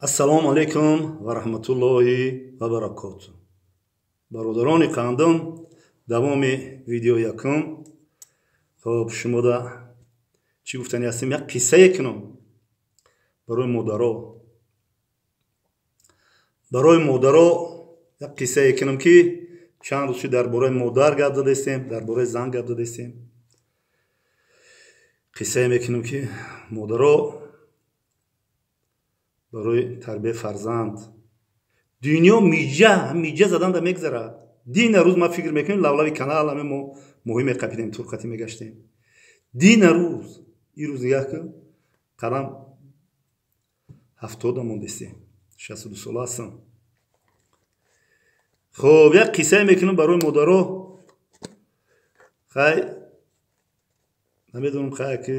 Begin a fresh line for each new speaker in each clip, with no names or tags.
Ассалому алайкум ва раҳматуллоҳи ва баракоту. Бародарони қандум, давоми видео якум. Хоб, шумода чӣ гуфтани ҳастем? Як қиссае кунам барои модаро. Барои модаро як қиссае кунам, ки чанд рӯз дар бораи модар гап задастем, дар бораи зан гап задастем. Қиссае мекунам, ки модаро барои тарбияи фарзанд дунё миҷа миҷа заданда мегзарад. Дина рӯз ма фикр мекунем, лавлави канал ҳаме мо моҳӣ меқапидем, турқатӣ мегаштем. Дина рӯз, ин рӯз нигаҳ кун, қалам 70-а мондестем, 62 сола ҳастам. Хоб, як қиссае мекунам барои модаро. Хай, намедонам, хай, ки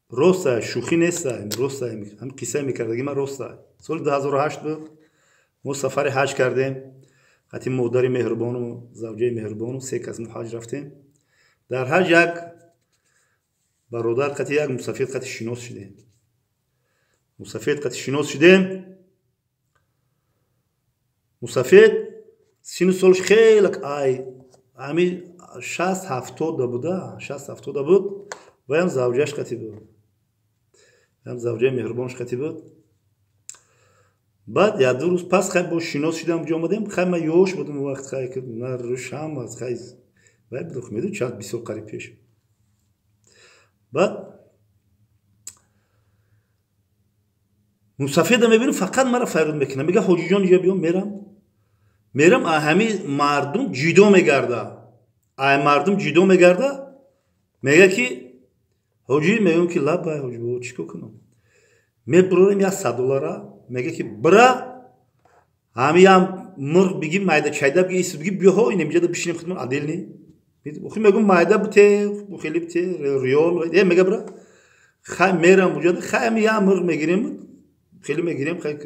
роста, шӯхӣ неста, роста, ҳам қиссае мекардаги ман роста. Соли 2008 буд, мо сафари ҳаҷ кардем қати модари меҳрубону завҷаи меҳрубону, се кас мо ҳаҷ рафтем. Дар ҳаҷ як бародар қати як мусафир қати шинос шудем. Мусафир қати шинос шудем. Мусафир сину солш хеле ай ҳами 60-70-да буда, 60-70-да буд. Ваям завҷааш қати буд, ям завҷаи меҳрубонаш қати буд. Баъд як-ду рӯз пас, хай, бо шинос шудам, ҷо омадем. Хай, ман ёш будам он вақт, хай, на рӯшам, хай, вай буд, меду чанд 20 сол қариб пеш. Баъд мусафеда мебинам, фақат мара файруд мекунам, мега: «Ҳоҷиҷон, иҷа биём». Мерам, ҳами мардум ҷидо мегарда, ай мардум ҷидо мегарда, мега ки: «Ҳоҷӣ». Мегӯям ки: «Лаббай, ҳоҷи, бо чӣ кор кунам?» Мебурорем як 100 доллара, мега ки: «Бира, ҳами ям мурғ биги, майда чайда биги, ис биги, биёҳо, инамиҷада бишинем худмон отдельно». Охи, мегӯм, майда буте, хеле бите риёл. Э, мега: «Бира». Хай, мерам уҷада, хай, ҳами як мурғ мегирем, хеле мегирем, хай,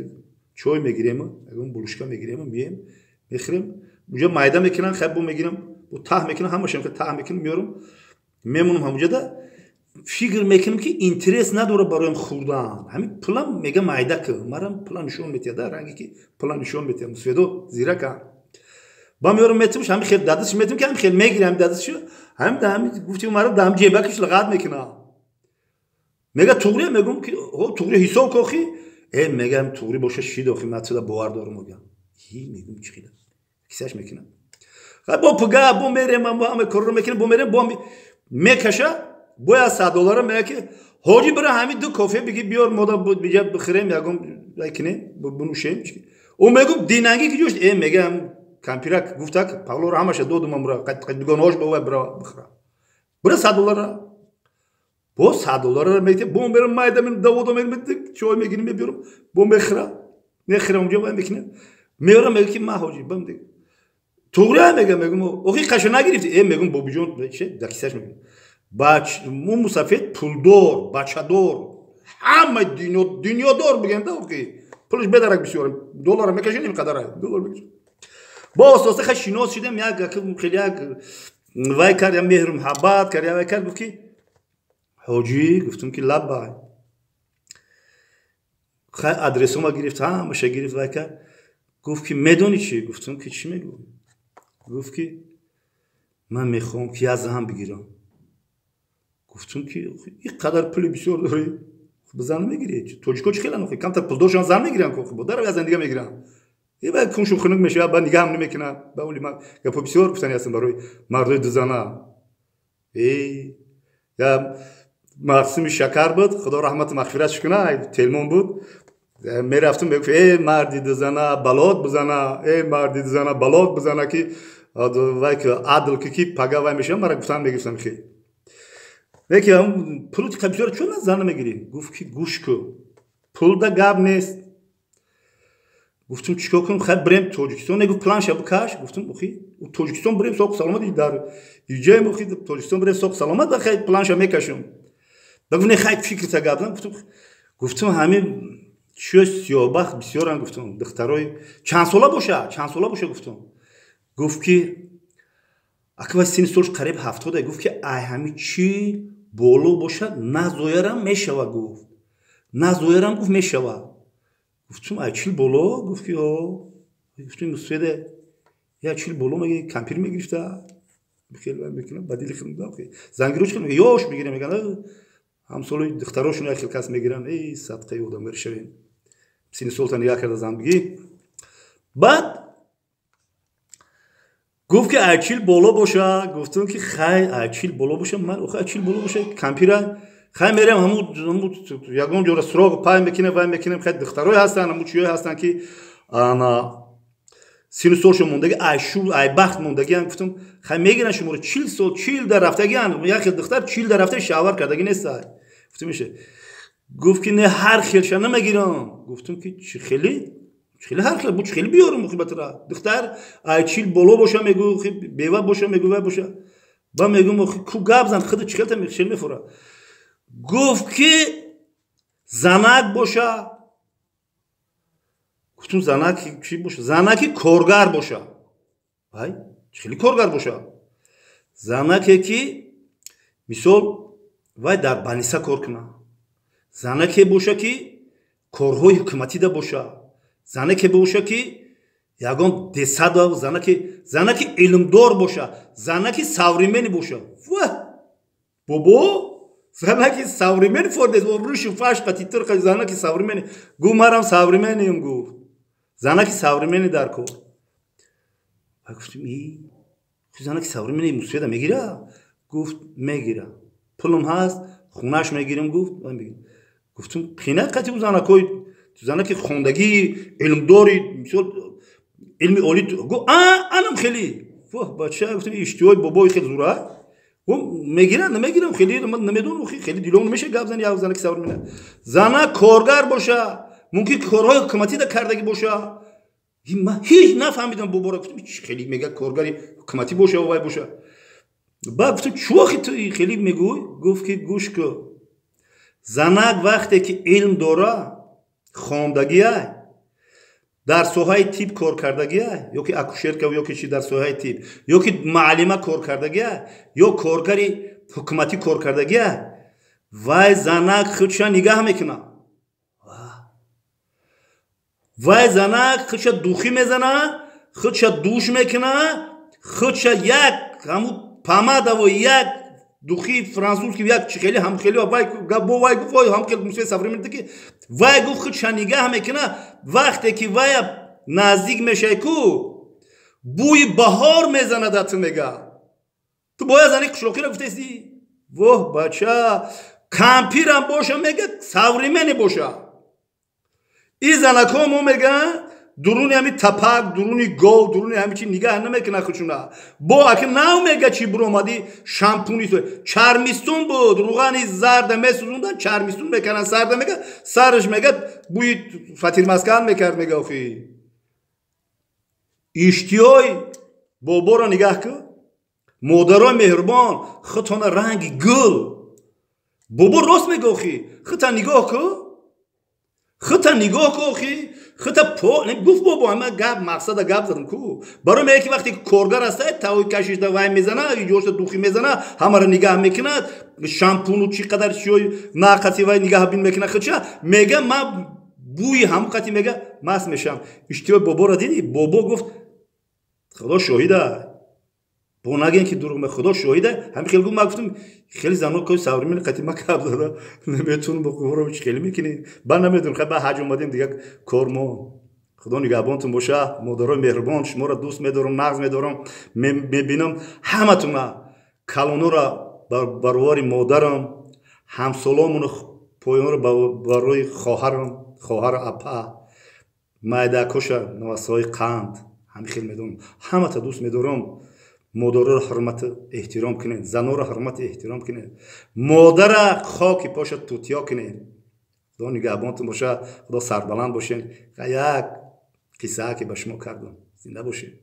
чой мегирем, ягон булушка мегирем, мием, мехӯрем. Уҷа майда мекунам, хай, бо мегирам, бо таҳ мекунам, ҳамашам таҳ мекунам, меёрам, мемонам. Ҳамуҷада фикр мекунам, ки интерес надора бароям хӯрдан. Ҳамин пулам мега: «Майда ку». Марам пула нишон метиҳада, ранге ки пула нишон метиҳам, мусфедо зирака ба меёрам, метимш, ҳами хел дадасш метим, ки ҳами хел мегирам, ҳами дадасшу, ҳами гуфти марам, даҳам ҷебакиш лағат мекунам. Мега: «Туғрия?» Мегӯм ки: «О, туғри, ҳисоб кохи». Э, мегам, туғри боша шид, охи ман туда бовар дорам. Мегам, мегӯм, чӣ хела кисаш мекунам. Бо пуга бо мерем, ҳама корро мекунем, бо мерем, бо мекаша, бояд 100 доллара, мега ки: «Ҳоҷи, бира, ҳами ду кофе биги, биёр, мода биҷа бихӯрем, ягон кунем, бинӯшем». Ӯ мегӯм: «Динанги ки ҷошт?» Э, мегам, кампирак гуфтак, павлоро ҳамаша додум, амра дугонаҳош бова, бира, бихӯра, бира, 100 доллара. Бо 100 доллара мегте, бо мерам, майда давода мерам, чой мегирим, мебиёрам, бо мехӯра, мехӯрам, унҷо вай мекунем, меёрам. Мега ки: «Ма, ҳоҷи, бам, туғрия?» Мега, мегӯм: «Охи, қаша нагирифти?» Э, мегӯм, бобиҷон, дар кисаш мегӯм. Мо мусафед пулдор, бачадор, ҳама дунёдор бигем да, охи пулаш бедарак бисёр, доллара мекашем, ин қадара доллар мекашем. Бо оста оста хай шинос шудем, як хеле як вай кард, як меҳру муҳаббат кард, як вай кард. Гуфт ки: «Ҳоҷӣ». Гуфтум ки: «Лаббай». Хай, адресома гирифт, ҳамаша гирифт, вай кард. Гуфт ки: «Медонӣ чӣ?» Гуфтум ки: «Чӣ мегӯ?» Гуфт ки: «Ман мехоҳам ки як зан бигирам». Гуфтум ки: «Ин қадар пули бисёр дорӣ, зан мегирӣ? Тоҷико чӣ хелан, камтар пулдоршон зан мегиранд, дар як зан дига мегиранд, куншу хунук мешавад, баъд нигаҳам намекунад». Ба оли ман гапо бисёр гуфтани ҳастам барои мардои дузана. Я мақсуми шакар буд, худо раҳмату мағфиратш куна, телмон буд, мерафтум, мегуфт: «Э, марди дузана балот бизана, э, марди дузана балот бизана, ки вай адл ки пага вай мешава». Мара гуфтан мегирифтам хел. Леки пулу бисёр, чун зан намегирӣ? Гуфт ки: «Гӯш ку, пулда гап нест». Гуфтум: «Чӣ кор кунам? Хай, бирем Тоҷикистон». Не, гуфт, план ша бикаш. Гуфтум: «Охи, Тоҷикистон бирем, соқу саломат, дар иҷаем, охи, Тоҷикистон бирем, соқу саломат, хай, план ша мекашам». Ба гуфт: «Не, хай, фикрта гап зан». Гуфтум: «Ҳамин чиё сиёҳбахт бисёран». Гуфтум: «Духтарои чанд сола боша, чанд сола боша?» Гуфтум. Гуфт ки аква сини солш қариб 70-а. Гуфт ки: «Ай ҳами чӣ боло бошад, назоярам мешава». Гуфт: «Назоярам», гуфт, «мешава». Гуфтум, ай 40 боло? Гуфт ки о. Гуфтум, мусфеде я 40 боло меги кампир мегирифта, хеле мекунам, ба дили худам зангиро чӣ мега, ёш мегирем, меган ҳамсолои духтарошон як хел кас мегиранд. Эй, садқаи одамгари шавем, сини солта нигаҳ карда зан бигӣ. Баъд гуфт ки ай 40 боло боша. Гуфтум ки хай, ай 40 боло боша, ман охи ай 40 боло боша, кампира хай мерем, ҳаму ягон ҷора суроғ пай мекунем, вай мекунем. Хай, духтарое ҳастанд, ҳаму чиёе ҳастанд ки ана сину солшон мондаги, ай шу ай бахт мондагиан. Гуфтум, хай мегиран шуморо, 40 сол, 40 дар рафтагиан, як хел духтар 40 дар рафта шавҳар кардаги неста. Гуфтум, меша. Гуфт ки не, ҳар хелша намегирам. Гуфтум ки чӣ хели, хеле ҳар хел бу, чӣ хели биёрум мухибатра? Духтар ай 40 боло боша мегӯ, бева боша мегӯ, вай боша. Ба мегӯм, ку гап зан худ, чӣ хелта хел мефура? Гуфт ки занак боша. Гуфтум, занак чӣ боша? Занаки коргар боша. Ай чӣ хели коргар боша? Занаке ки мисол вай дар баниса кор куна, занаке боша ки корҳои ҳукуматида боша, занаке боша ки ягон десада, занаки илмдор боша, занаки современный боша. Ва бобо, занаки современный фордес, рӯши фаш қати тирқа, занаки современный. Гуфт, марам современный м. Гуфт, занаки современный дар кор. Гуфтим, и занаки современный мусфеда мегира? Гуфт, мегира, пулм ҳаст, хунаш мегирим. Гуфт, гуфтум, қина қати ӯ занакои, занаки хондагӣ, илмдори, мисол илми олӣ. Гуфт, анам хеле воҳ бача. Гуфтум, иштиҳои бобои хеле зура. Мегирам, намегирам, хеле намедонам, хеле дилом намеша гап зани. Як занаки современный, зана коргар боша, мумкин корҳои ҳукуматида кардагӣ боша. Ман ҳеҷ нафаҳмидам боборо. Гуфтум, хеле мега коргари ҳукуматӣ боша, вай боша. Баъд гуфтум, чӯ охи ту хеле мегӯй? Гуфт ки гӯш кӯ, занак вақте ки илм дора, хондагиай, дар соҳаи тиб кор кардагиай, ё ки акушерка, ё ки чи дар соҳаи тиб, ё ки муаллима кор кардагиай, ё коргари ҳукуматӣ кор кардагиай, вай занак худша нигаҳ мекунад, вай занак худша духӣ мезана, худша душ мекуна, худша як ҳаму помадаво, як духи французский, як чи хеле ҳам хеле вай бо вай гуфт, вой ҳам хеле мусои современный ки вай гуфт, худша нигаҳ мекуна. Вақте ки вая наздик мешай ку, бӯи баҳор мезанад ту. Мега, ту бояд зани қишлоқиро гуфтести. Воҳ бача, кампирам боша, мега, современный боша. И занакҳо мо мегӯянд, дуруни ҳами тапак, дуруни гов, дуруни ҳами чи нигаҳ намекунад худшуна. Бо аки нав мега чи буромадӣ, шампуни чармистун буд, руғани зарда месӯзондан, чармистун мекарданд сарда. Мега, сараш мега бӯи фатирмаскан мекард. Мега, охи иштиҳои боборо нигаҳ кун. Модарои меҳрубон, худтона ранги гул. Бобо рост мега, охи худта нигоҳ кун, худта нигоҳ кун, охи худта по. Гуфт бобо, ама гап мақсада гап задам ку. Барои мега ки вақте коргар аста, тавои кашишда вай мезана, ҷошта духӣ мезана, ҳамаро нигаҳ мекунад, шампуну чӣ қадар чиёи нақати вай нигаҳбин мекунад худша. Мега, ман бӯи ҳамун қати, мега, маст мешавам. Иштиҳои боборо дидӣ? Бобо гуфт, худо шоҳида, бо нагем ки дурӯғ, худо шоҳида, ҳамин хел гуфт. Ман гуфтум, хеле зано кои современный қати ма гап зада наметунам, бо қувро чи хеле мекунӣ, ба намедонам. Хай, ба ҳаҷ омадем, дига кор мо. Худо нигаҳбонтон боша, модарои меҳрубон, шуморо дӯст медорам, нағз медорам, мебинам ҳаматона, калонора баровари модарам, ҳамсоломону поёнро барои хоҳарам, хоҳару апа, майдакоша, навасаҳои қанд, ҳамин хел медонам, ҳамата дӯст медорам. Модароро ҳурмату эҳтиром кунед, занонро ҳурмату эҳтиром кунед, модара хоки поша тутиё кунед. Худо нигаҳбонтон боша, худо сарбаланд бошед. Як қиссаа ки ба шумо кардам. Зинда бошед.